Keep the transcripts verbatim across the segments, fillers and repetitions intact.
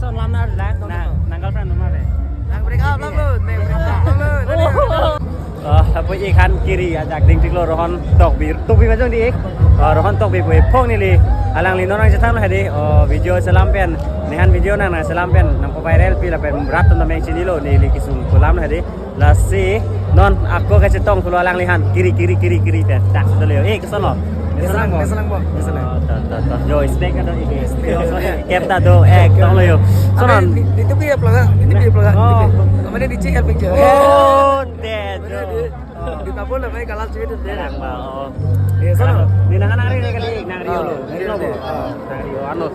Ton lam na dak, na, nang girlfriend ma re? Nang break up lam lo, nang break up lam lo. Oh, apo ik han kiri ajak ding tiklo Rohon Tokbi. Tokbi ma jong di ik. Oh, Rohon Tokbi pu ephong neli alangli non nangchethan lo hedi. Oh, video selam pen. Nehan video nang nangselam pen nangpo viral pi lapen rat atum ta meng chinilo neli kesung kelam lo hedi. Lasi non ako kachetong pulo alangli han kiri kiri kiri kiri pen. Dak sudah lo. Eh, keson lo. Keson lang, keson lang, Bang. Keson lang. Oh, to, to, to. Jo, spek ta do, eh. Spek ta do, eh. Kep ta do, eh, tong lo yo. Sonon. Di, di tepi ya pelaga, di tepi ya pelaga, di tepi. Oh. Namanya di C L picture. Oh, deh, jo. Di, di tabur lah, kalas cuy itu deh. Lang ba, oh. Iya, sonon. Di nang nang ri, nang ri, nang ri, oh, lo. Nang ri, lo, iya, bo. Iya. Nang ri, oh, anu.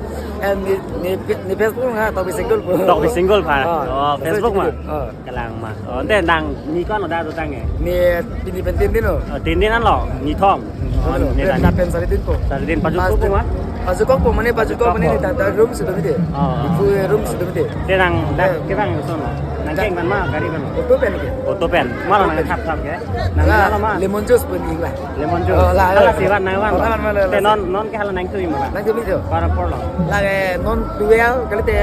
Eh, ni, ni, ni Facebook nggak, Tokbi Single, Bu. Tokbi Single, Pak. Oh. Oh, Facebook ma. Oh. Kalang ma. Oh, ante nangli ko-an lo dak dotang ke? Ni pini pen tin din lo. Oh, tin din an lo, ni thom. Oh, oh, ni pen dak. Dak pen sari din po. Sari din pajut ko ma? Pajut ko po mane pajut ko mane ni dak dak room sudah mide. Oh. Ibu room sudah mide. Te nang dak ke bang sono. Nang keng ban ma gari ban. Auto pen ke. Auto pen. Malah nang thap thap ke. Nang lah, lama. Lemon juice pun inglah. Lemon juice. Oh, lah, lah. Lah, siwan, nang wan. Oh, lah, lah, lah, lah. Te non, non ke hala nangtui ma? Nangtui ma jo. Para por lo. Lake non twelve kali te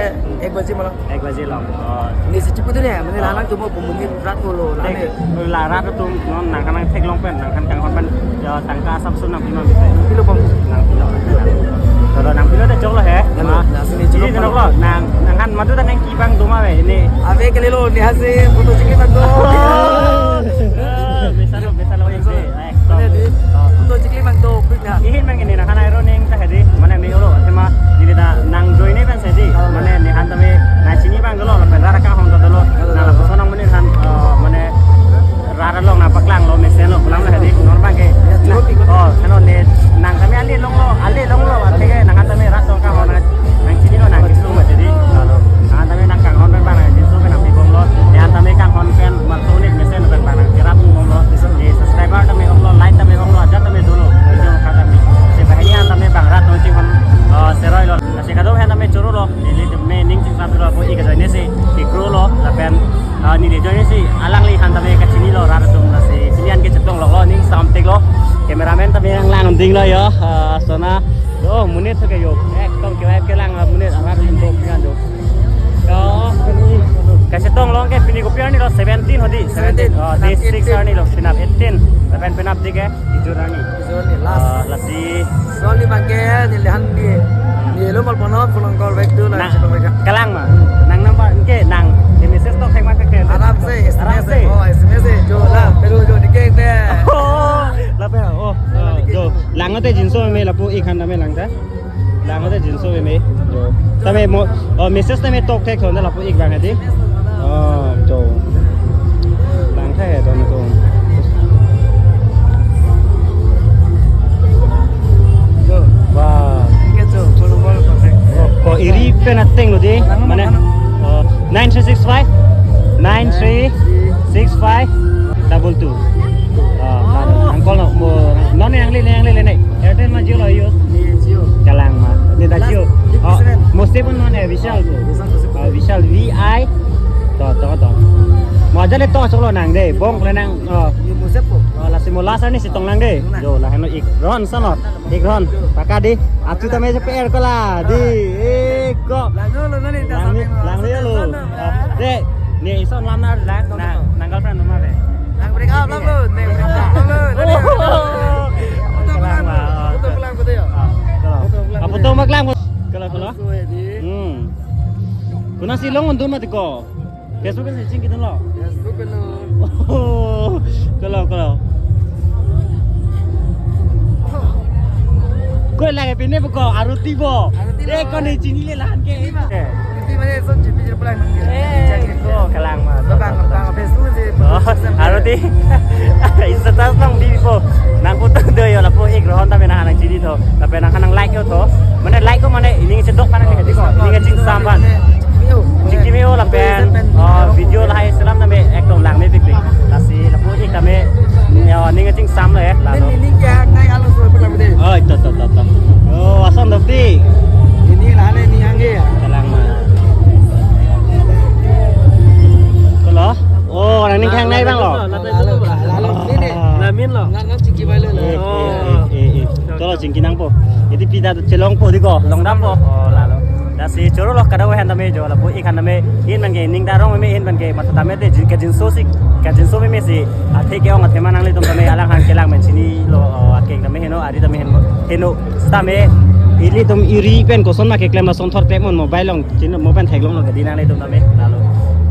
ek baji ma lo. Ek baji lo. Oh. Ni si chipu tu ne, mane, oh, la nangtum mo pemungkin rat ko lo, la ne. Te, la rat atum non nangkhan nangtheklong pen, nangkhan kanghon pen, ya, tangka asap sun nangpi ma bite. Pilo pom. Nangpilo. Kalau nangpilo te choklo he. Nang, ma. Nang sini ini choklo. Choklo. Nang, nangkhan madu ta nangki bang do ma be ini. Ave kali lo, ni hasi photo chikli bang do. Oh. Eh, bisa lo, bisa lo, ini. Mane di, oh, photo chikli bang do, quick na. Ihin bang ini nangkhan airo ning ta hedi, mane me olo, tema neli ta nang join ne bang hedi, oh, mane nehan tame nangchini bang dolo, lapen rara kanghon ta dolo, oh, nang lapuson nang mane han, eh, mane rara long nangpaklang lo, mesen lo, pulang lo hedi, non bang ke. Ya, na, cukup ikut. Oh, heno ne, nang tame ale long lo, ale long lo, ate ke nangkhan tame rat tong kanghon nang, nangchini lo, nangkisung lo, jadi, kalau nangkhan tame nang kanghon pen bang, nangkisung pen nangpi bom lo, nehan tame kanghon pen, Sonit mesen pen bang nang kerap bom lo. Di subscriber tame ong lo, like tame ong lo, ajat tame dolo. Video kata mi. Si banghini an tame bang rat nong chinghon, eh, seroi lo. Lasi kadokave an tame choro lo. Neli tame ning chingsam lo, apo ik ajoine si, ik ro lo. Lapen, eh, neli ajoine si, alangli han tame kachini lo, rat atum lasi. Pini an kechetong lo, lo, ning samtik lo. Cameraman tame nanglang ding lo yo. Eh, sona. Oh, monit ke yo. Ekdom ke web kelang, ah, monit, rat atum do, pian do. Yo, pini. Kachetong long ke pini kopi arni lo seventeen hedi. Seventeen. Seventeen. Oh, day six arni lo, penap eighteen. Lapen penap di ke, ijur arni. Ijur arni, last. Oh, lasi. Soli bang ke, neli han di. Neli lo mal pono, pulang call back tu lah, na, chetong back. Kalang ma. Hmm. Nang number ke, nang, di message to thek ma ke. Aram se, aram S M S se. Oh, S M S se. Jo lah, pero jo di ke te. Oh, lapen, oh, oh, jo. Lang te jinso me lapu ik han tame lang ta. Lang te jinso me me. Jo. Tame mo, oh, message tame tok thek thon lapu ik bang hedi. Oh, jo. Lang the he don ko. Jo. Wah. Ke jo, bol bol ko. Oh, ko iri pen ateng lo di. Lang mane? Mana? Oh, nine three six five, nine three six five double two. Ah, nang, nang call no, mo, non ne nangli, nangli, nangli. Airtel ma Jio lo use? Ni Jio. Kalang ma. Ni ta Jio. Last, oh, fifty-seven. Mo stable non eh, Vishal ko. Vishal ko. Ah, Vishal V I. To, to, to. Mo ajat le to choklo nang de. Bong le nang. Oh. Ni mo sep ko. Oh, lasi mo last arni si tong lang de. Na. Jo, la heno ik ron sa no. Ik ron. Paka di. Achu tame je P R ko la. Di. Ik ko. Lang lo, lang lo, ni ta lang ni, sampai lang lo, lo. Sana. De, ni ison lam na dak, na, nang girlfriend ma re? Nang break up lam lo, nang break up lam lo. Oh. Photo kelang, photo kelang, photo ya. Ah, kalau. Photo kelang, apa photo tu kelang? Maklang? Kalau, kalau. Laso hedi. Hmm. Kuna si long undun mati ko. Facebook kan si chingki dun lo. Facebook kan lo. Oh. Kalau, kalau. Ko lagi pine buko, Aruti bo. Aruti bo. Eh, ko ni chini le lahan ke. Ini mah. Eh. Ini mah so chipi jir pulang. Eh, ko kelang ma. Bang, bang, Facebook si. Oh, Aruti. Status long di po. Nang photo do yo lapu ik Rohon tame nang nang chini tho. Lapen nang nang like yo tho. Mane like ko mane ini ngechedok kan ini ko. Ini ngeching samban. Chingki me-o lapen, oh, video lahai selam tame ekdom lang me pik pik. Lasi lapu ik tame, yo, ning ching sam lo eh, lalo. Ning, ning kehang nai alo so pula bede. Oh, ito, ito, ito, ito. Oh, ason dopdi. Ini lah, ini yang ya. Kalang ma. Kalau? Oh, nang ning kehang nai bang lo. Lalo, lalo, lalo. Ini, ini. Lamin lo. Ngan, ngan chingki bai lo. Eh, eh, eh, eh, eh. Kalau chingki nangpo. Jadi pita tu chelongpo di ko, longdampo. Oh, lalo. Si choro lo kadokave aphan tame jo lapu ik aphan tame ahin pen ke ning ta rong meme ahin pen ke matha tame te jin kejinso si kejinso meme si athe ke-ong athema nanglitum tame alangphan kelang pen chinilo, oh, akeng tame heno ari tame heno heno tame ilitum iri pen koson ma keklem lason thor klem on mobile along chin mobile theklonglo kedi nanglitum tame lalo.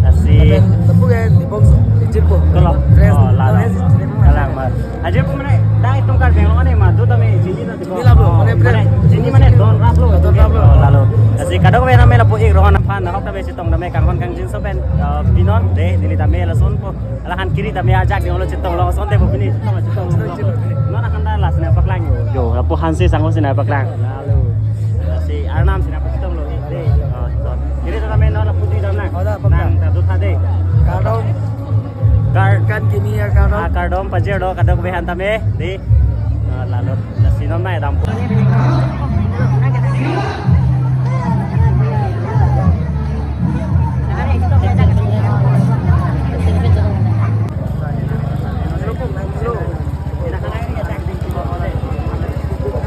Lasi Pen lapu ke di bongso, di chip po. Kolo. Friends. Oh, lalo. Friends. Kalang mar. Aje po mane dai tong kar beng lo ne ma do tame jini Nilap lo, oh, mane friend. Mane, jini mane don rap lo, don rap lo. Oh, lalo. Lasi kadokave tame lapu ik rong aphan, nahok tame chetong tame kanghon kangjinso pen, eh, pinon, de, neli tame lason po. Alangphan kiri tame ajak dinglo chetonglo, asonte po pini chetong, chetong. Non akan ta la sina paklang. Jo, lapu Hanse sangho sina paklang. Lalo. Lasi Arnam sina paklang lo, de. Oh, so. Kiri tame non lapu di dam nang. Oh, da, paklang. Nang ta do tha de. Kardom. Kar- Kan kini ya kardom. Ah, kardom pajir do kadokave aphan tame, de. Ah, lalo, lasi non mai dam.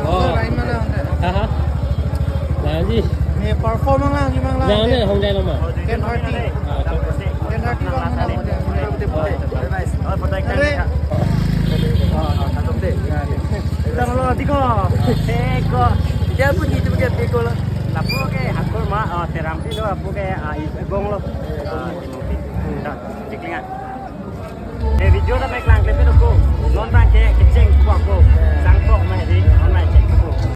Oh. Ha, ha. Nangji. Ye perform lang, lang, lang. Nang ne hong jai lo ma. Ten thirty. Ah, ten thirty bang mana mo dia. Are. Tang lo, tiko. Tiko. Dia pun gitu, dia tiko lah. Lapu ke akur ma, ah, Terampi lo, lapu ke, ah, Ibong lo. Ah, Ibong. Dah, ceklingan. Eh, video ta peklang klepe lo ko. Non bang ke kecheng ko ko. Sangpok ma di, non ma cek.